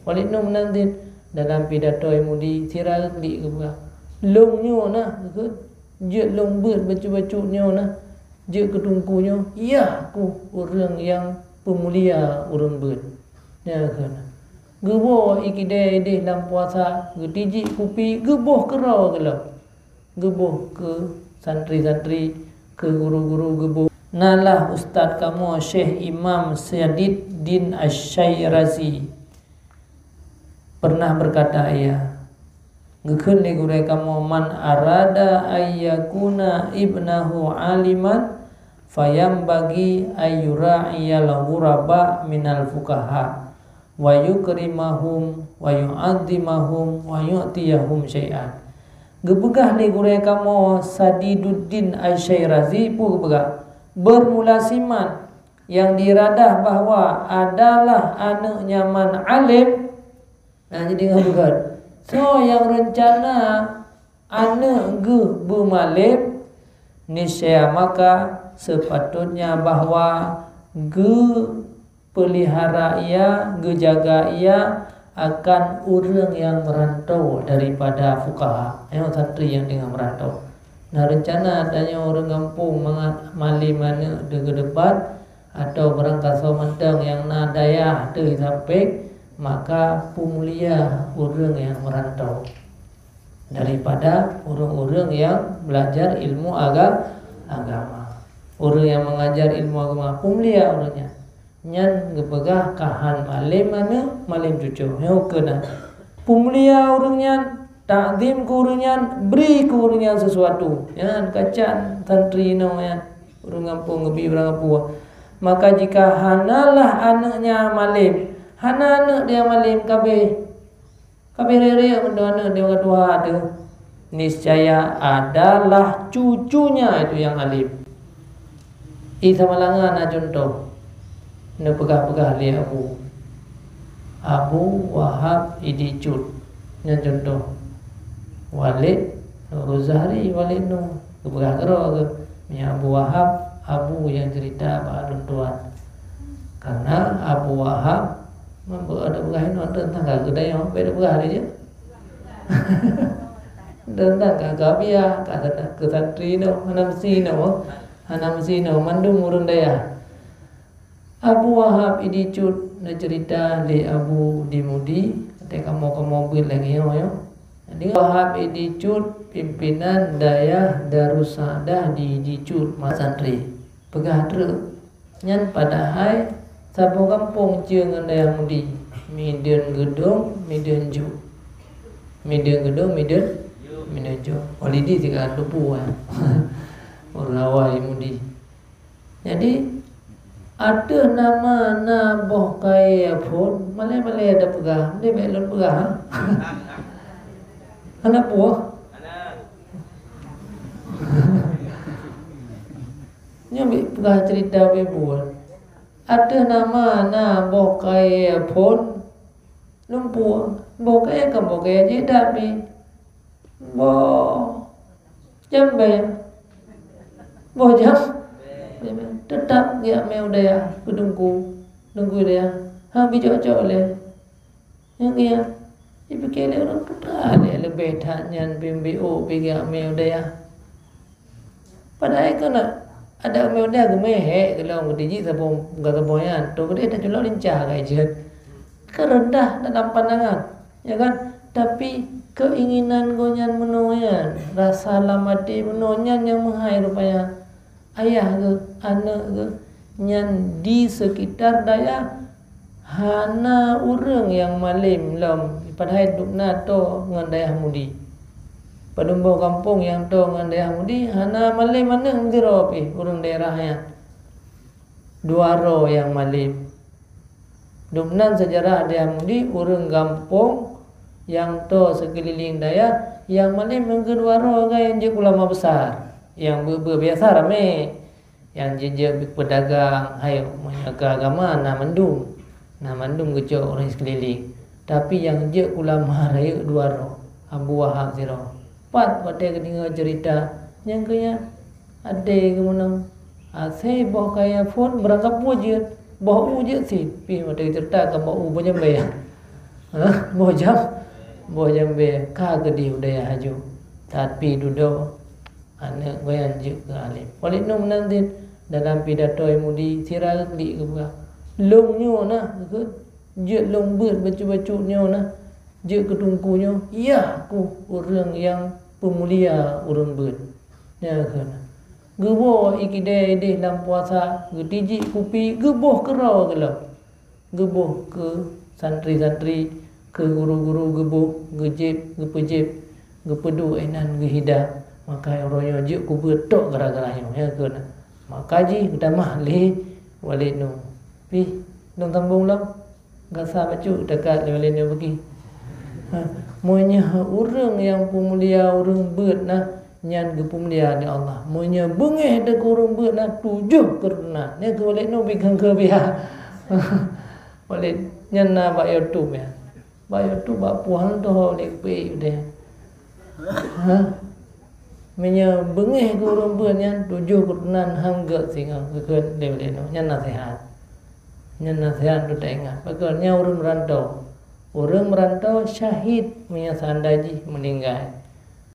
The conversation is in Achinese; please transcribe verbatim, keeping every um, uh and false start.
Walid Nuh meunan cit dalam pidato Mudi sira klik geupeugah, "Lôn nyoe na," geukheun, "jeuet lôn beuet bacut-bacut nyoe na, jeuet keu teungku nyoe, yah ku ureuëng nyang peumulia ureuëng beuet." Nyan geukheun. Geuboh i keudè ideh lam puasa, geutijik kupi, geuboh keudroe geulom. Geuboh keu santri-santri, keu guru-guru geuboh. Na lah ustaz kamoe Syekh Imam Sadid Din Asy-Syairazi pernah berkata, ia geukheun lé gurée kamoe, "Man arada ayyakuna ibnahu aliman, fayambagi ayyura'iyal ghuraba minal fuqaha, wa yukrimahum, wa yu'azzimahum, wa yu'tiyahum syai'an." Geupeugah lé gurée kamoe Sadiduddin Asy-Syairazi peue geupeugah, bermula siman nyang diiradah bahwa adalah aneuëk nyaman alim. Nah, jadi ngah beugét. Soe nyang reuncana aneuëk geuh beumalem, niscaya maka sepatutnya bahwa geu peulihara ia, geujaga ia akan ureuëng nyang meuranto daripada fuqaha, nyang santri nyang teungoh meuranto. Na reuncana tanyoe ureuëng gampông mangat malem aneuëk deuh geudebat, atau barangkasoe mantong nyang na dayah teuh sampék, maka peumulia ureuëng nyang meuranto daripada ureuëng-ureuëng nyang belajar ilmu aga-, agama. Ureuëng nyang mengajar ilmu agama, peumulia ureuëng nyan. Nyan geupeugah ka han malem aneuëk, malem cucoe. Nyoe keunan. Peumulia ureuëng nyan, takzim keu ureuëng nyan, bri keu ureuëng nyan sesuatu. Nyan kacan santri inoe nyan. Ureuëng gampông geubi ureuëng gampông. Maka jika hanalah aneuëk nyan malem, hana aneuëk dia malem kabeh. Kabeh raya-raya meudoa nyoe di waktu tuha teuh, niscaya adalah cucunya itu yang alim. Isa Malanga na contoh, neupeugah-peugah lé Abu, Abu Wahab Idi Cut. Nyan contoh. Walid Nurul Zahri, Walid Nuh. Geupeugah keudroe geuh, meunyoe Abu Wahab, Abu nyang cerita bak lôn tuan. Karena Abu Wahab, meupeue ada peugah inoe teuntang ka keu dayah, bèk peugah lé jeuet. Teuntang ka keu Abiya, ka keu santri inoe, hana meusi inoe, hana meusi inoe, mandum ureueng dayah. Abu Wahab Idi Cut neucerita lé Abu di Mudi, watèe kamoe-kamoe beuet lagèe nyoe, nyoe. Jadi, Wahab Idi Cut, pimpinan dayah Darussadah di Idi Cut, ma-, santri. Peugah treuk, nyan padahai saboh gampông cie ngon dayah Mudi. Mideuen Geudong, Mideuen Jok. Mideuen Geudong, Mideuen, Mideuen Jok. Walidi sigoe teupeu, eh. Ureueng awai Mudi. Jadi, ateueh nama na boh kayèe phôn, malèe-malèe tapeugah, deh bèk lôn peugah, ha? Hana puih? Nyoe bèk peugah cerita bèk buet. Ateueh nama na boh kayèe phôn, lumpur, boh kayèe kan boh kayèe jih, tapi boh jambèe, boh jam-, teutap geujak mè u dayah keu teungku, teungku dayah, han bijok-cok lé. Nyang geujak jipike lé ureueng putra lé, leubeh that nyan pih biôh pih geujak mè u dayah. Padahai keuneuk adak mè u dayah geumè hék, geulong geutijik saboh, saboh nyan, toh geudeh taculok lincah ka jeuet. Keureundah dalam pandangan, ya kan? Tapi keinginan gobnyan meunoe nyan, rasa lam até meunoe nyan nyang meuhai rupanya. Ayah geuh, aneuk geuh, nyan di sekitar dayah hana ureueng nyang malem lom, padahai dubna toe ngon dayah Mudi. Padum boh gampông nyang toe ngon dayah Mudi hana malem aneuk sidroe pih ureueng daerah nyan. Dua droe nyang malem. Dubnan seujarah dayah Mudi, ureueng gampông nyang toe seukeulileng dayah, nyang malem nyang keudua droe nyang jeuet ulama besar, nyang beu-, beu-, biasa ramé, nyang jeuet-jeuet peudagang, hai, meunyoe keu agama na mandum, na mandum geucok ureueng seukeulileng. Tapi nyang jeuet ulama rayeuk dua droe, Abu Wahab sidroe. Pat watèe geudeungoe ceurita nyang keu nyan, adé geuh meunoe. Asai boh kayèe phôn beurangkapeue jeuet, boh u jeuet cit. Pih watèe geuceurita ka boh u boh jambèe. Hah? Boh jam? Boh jam bèe ka keudéh u dayah aju. That pih dudoe aneuk gobnyan jeuet keu alim. Walid Noe meunan cit dalam pidato Mudi sira klik geupeugah, "Lôn nyoe na," geukheun, "jeuet lôn beuet bacut-bacut nyoe na, jeuet keu teungku nyoe, yah kheueh ureueng nyang peumulia ureueng beuet." Nyan geukheun. Geuwoe ie keudè idéh lam puasa, geutijik kupi, geuboh keudroe gohlom. Geuboh keu santri-santri, keu guru-guru geuboh, geujieb, geupeujieb, geupeuduek inan geuhidang. Maka uroe nyoe jeuet keu beuet tok gara-gara nyoe, nyan geukheun. Maka jih geutamah lé Walid Noe. Pih, lôn sambông lom. Gasa bacut takat lé Walid Noe bagi. Ha, meunyoe ureueng nyang peumulia ureueng beuet na, nyan geupeumulia lé Allah. Meunyoe beungéh teuh keu ureueng beuet na, tujoh keuturonan. Nyan keu Walid Noe bikang keu biya. Walid, nyan na bak YouTube nyan. Bak YouTube bak puhan tu Walid peuék deh. Ha? Meunyoe beungéh keu ureueng beuet nyan, tujoh keuturonan han gèt singoh, geukheun lé Walid Noe. Nyan naseuhat. Nyan naseuhat untuk taingat. Pakon nyan ureueng meurantau. Ureueng meurantau syahid meunyoe seandai jih meuninggai.